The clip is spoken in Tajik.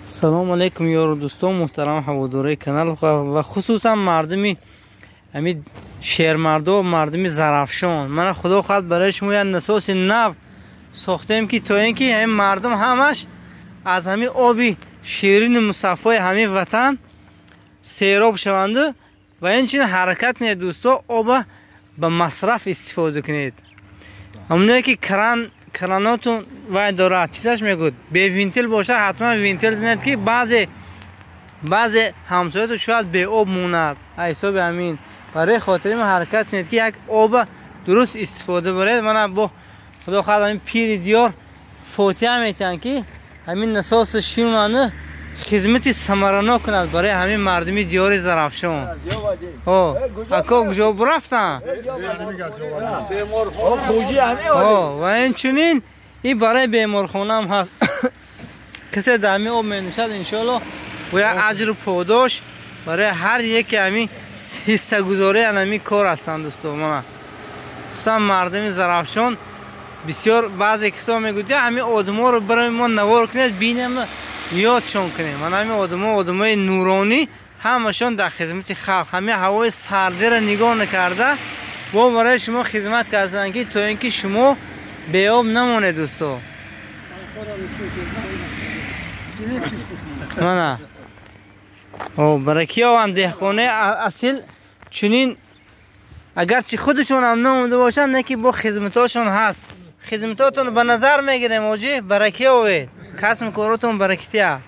Салом алейкум, ёру дӯстон, муҳтарам ҳаводораи канал ва хусусан мардуми ҳамин шермардо, мардуми Зарафшон. Мана, худо хоҳад, барои шумо як насоси нав сохтем, ки то ин ки ҳамин мардум ҳамаш аз ҳамин оби ширини мусаффои ҳамин ватан сероб шаванду ва инчунин ҳаракат кунед, дӯсто, оба ба масраф истифода кунед. Ҳамоное ки кран кранотун вай дорад, чизаш мегӯд, бевинтил бошад, ҳатман винтил зинед, ки баъзе ҳамсояту шояд беоб монад. Ҳисоби ҳамин барои хотири ма ҳаракат кунед, ки як оба дуруст истифода баред. Мана, бо худо хоҳад, ҳамин пири диёр фотиҳа метиҳанд, ки ҳамин насоси шинонану хизмати самаранок кунад барои ҳамин мардуми диёри Зарафшон. Ако куҷо бурафтанд? Ва инчунин ин барои беморхонаам ҳаст. Касе дар ҳамин об менӯшад, иншоалло, бо як аҷру подош барои ҳар яке ҳамин ҳиссагузории ҳамин кор ҳастанд, дӯсто. Мана, хусусан мардуми Зарафшон, бисёр баъзе касо мегӯяд, ҳамин одаморо барои мо навор кунед, бинем, ёдшон кунем. Мана, ҳамин одамо одамои нуронӣ, ҳамашон дар хизмати халқ, ҳамин ҳавои сардиро нигоҳ накарда бо барои шумо хизмат карданд, ки то ин ки шумо беоб намонед, дӯсто. Мана, баракиёванд деҳқонаи асил. Чунин агарчи худашонам намонда бошанд, не ки бо хизматошон ҳаст. Хизматотон ба назар мегирем, оҷи баракиёвед, касм коротон баракития.